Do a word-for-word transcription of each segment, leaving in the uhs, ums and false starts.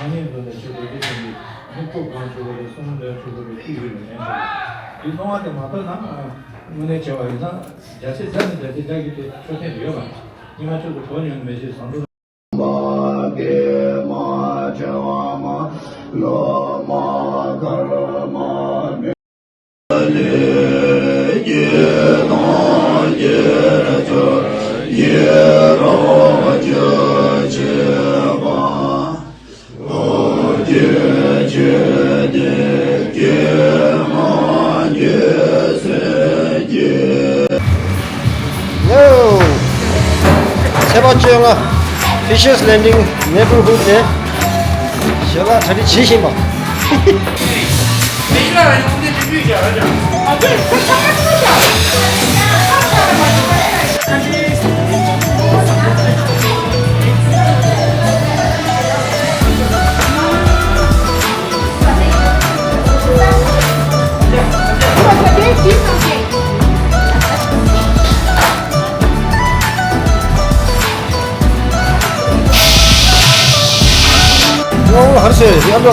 ཨ་ནི་འདི་ནས་ཆོས་རྡོ་རྗེ་འཆང་གི་སྨུག་པོ་གང་བྱུང་བ་རེད། གསུང་འདྲ་བྱུང་བ་རེད། ཅི་ཡོད་ལ་ཉན་ཆོག་འདི་སྣང་བ་དེ་མ་གཏོགས་ན་དངོས་གནས་བྱས་པ་ཡིན་ན་བརྒྱ་ཆ་བརྒྱ་ནས་བརྒྱ་ཆ་བརྒྱ་གི་དེ་འཕྲོད་བསྟེན་ཡོད་པ་རེད། སྙིགས་མ་ཆོས་སུ་གོ་མྱོང་མེད་ཞེས་བཟང་པོ། Yo! ཚེས་པ་བཅོ་ལྔ། Fisher's Landing neighborhood ནས་ཞལ་ལག་གྲ་སྒྲིག་བྱེད་བཞིན་པ། ཨོ། ཧར་སེ་ཡ་ལོ་ག་ཨ་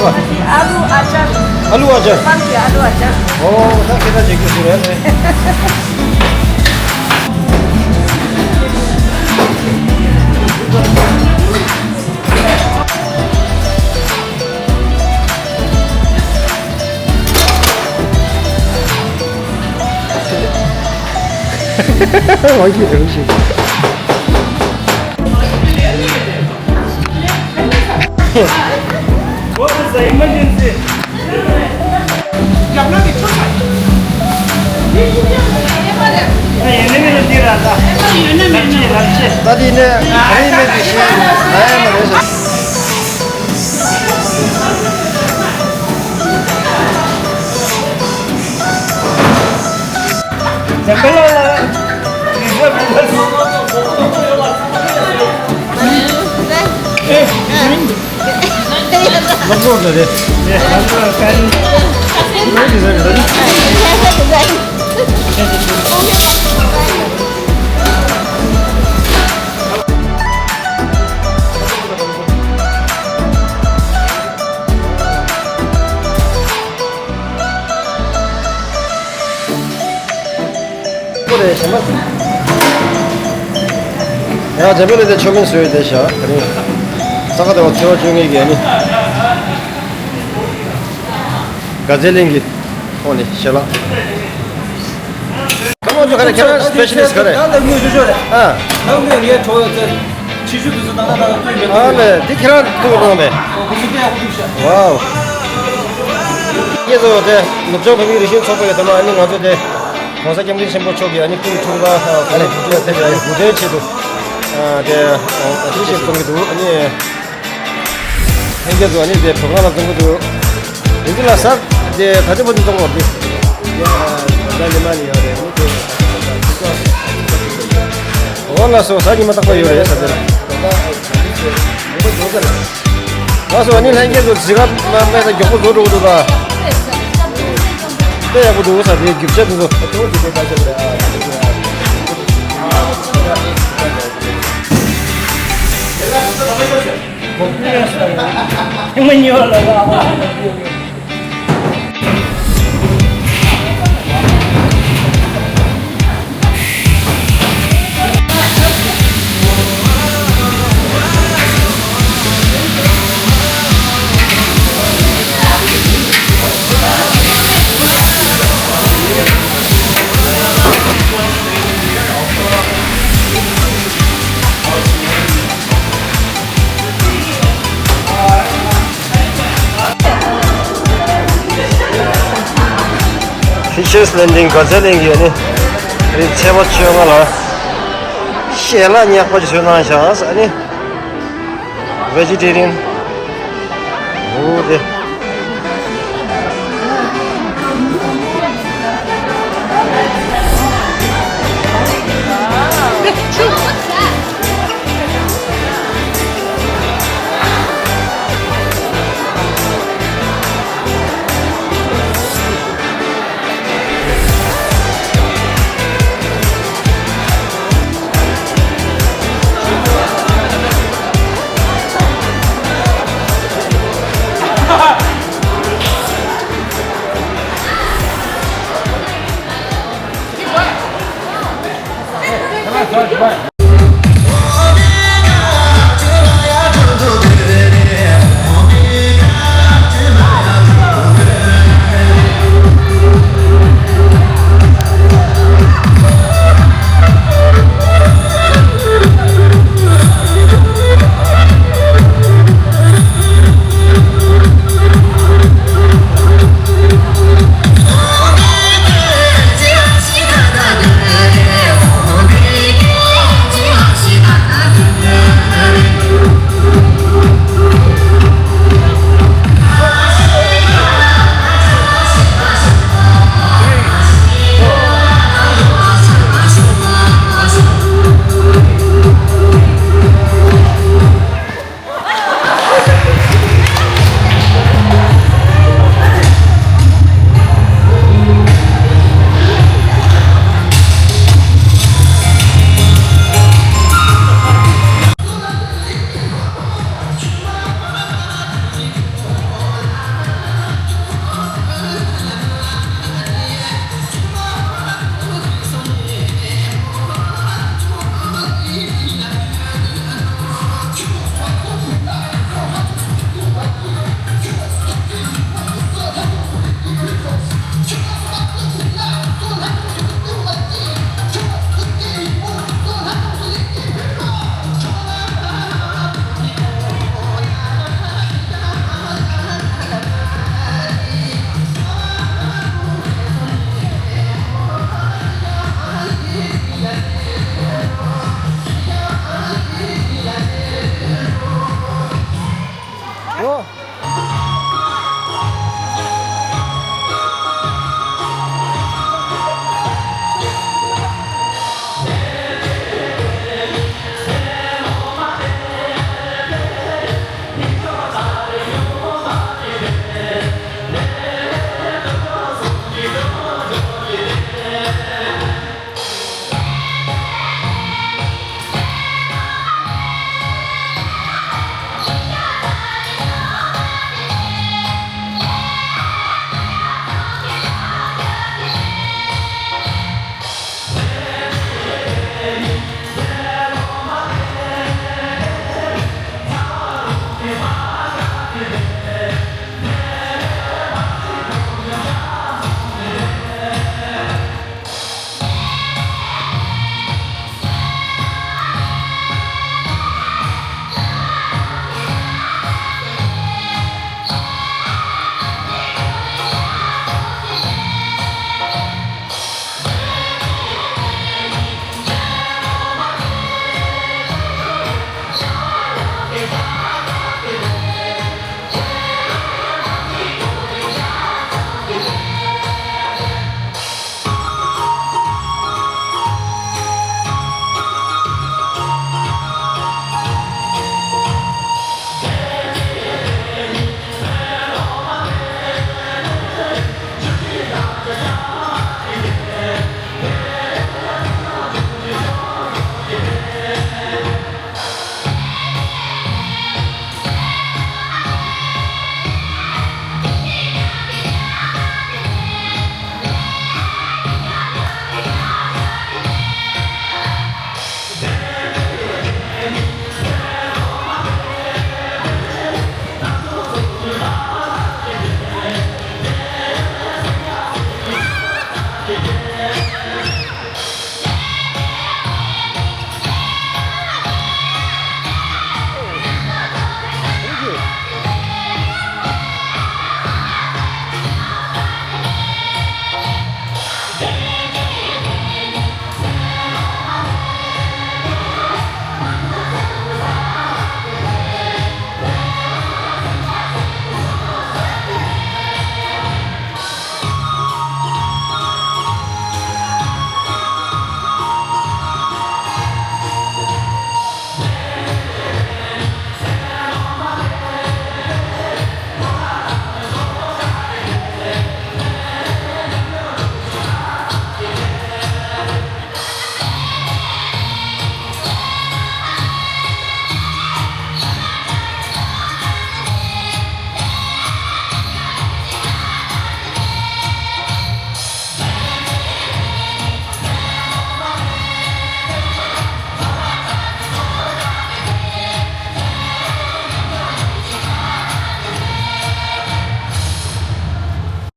ལུ་ཨ་ཅར། ཨ་ལུ་ཨ་ཅར། པང་གི་ཨ་ལུ་ཨ་ཅར། ཨོ། ད་ཁྱེད་ད་བྱེད་རྒྱུ་ཞིག་རེད། ཝང་ཁྱི་རང་ཞིག What is the emergency? ད་དེ་ནས་ག་རེ་མེད་པའི་ཤེས་ན་ཡང་མ་རེད་ཟེར། ཁོ་རེ་ཞིམ་པ། ཡ་འཇམ་པའི་ལས་དེ་ཆོ་མིན་བཟོས་དེ་བཞག་ག་རེ། ས་ག་དེ་བ་ཚེས་པ་བཅོ་ལྔའི་གི་ཨ་ནི། དགའ་ཚལ་གླིང་གི་ཐོག་ནས་ཞལ་ལག་ཁ་མོ་ཅོ་ག་རེ་ཁྱེད་རང་སི་པེ་ཤ་ལི་སི་ག་རེ། ད་ལ་དངོས་ཤོ་ཤོ་རེད། ཨ། ད་དངོས་ངའི་གྲོགས་ཡོད་ཚེ། ཕྱི་ཤུ་དུས་སུ་ད་ད་ད་ལྟོས་མེད། ཨ་ལས་འདི་ཁྱེད་རང་ཐུག་རོགས་མེད། ཨོ་ཁུ་སུ་ཏེ་ཡག་པོ་ཤ། ཝའོ། ངེད་ཚོ་དེ་ནུབ་བྱང་བོད་མིའི་རིག་གཞུང་ཚོགས་པ་ཡོད་དམ། ཨ་ནི་ང་ཚོ་དེ་༸གོང་ས་༸སྐྱབས་མགོན་ཆེན་པོ་མཆོག་གི་ཨ་ནི་སྐུའི་འཁྲུངས་སྐར་ཨ་ནི་དགུ་བཅུ་ཐེབས་ཨ་ནི་གོ་སྒྲིག་ཆེད་དུ་ཨ་དེ་ཨ་ཏི་ཤི་གཏོང་གི་འདུག་ཨ་ནི། ལྷན་རྒྱས་ཚོ་ཨ་ནི་དེ་བོད་ཁང་ལ་འཛོམས་ཀྱི་འདུག་དེ་ཚོ་ལ་ཟ་དེ་ག་དུས་བོད་དུ་གཏོང་དགོས་འདུག་ཡ་ད་ཉི་མ་ནི་ཡོད་རེད། ཨ་ནི་དེ་འོ་ལགས་སོ། གཟའ་ཉི་མ་རྟག་པར་ཡོད་རེད་ཟ་དེ་ལ། ལགས་སོ། ཨ་ནི་ལྷན་རྒྱས་ཚོ་ཟི་ག་མ་མེད་ས་མགྱོགས་པོ་བཟོ་འགྲོ་གི་འདུག་ག་དཔེ་ཡག་པོ་འདུག་ཟ་དེ་རྒྱུ་ཆ་དེ་ཚོ། Fisher's Landing དགའ་ཚལ་གླིང་གི་ཨ་ནི་རིག་ཚེས་པ་བཅོ་ལྔ་ལ་ཞལ་ལག་ཉག་པ་ཅིག་བཟོས་གནང་བཞག་ཨ་ནི་Vegetarian། འོ་དེ།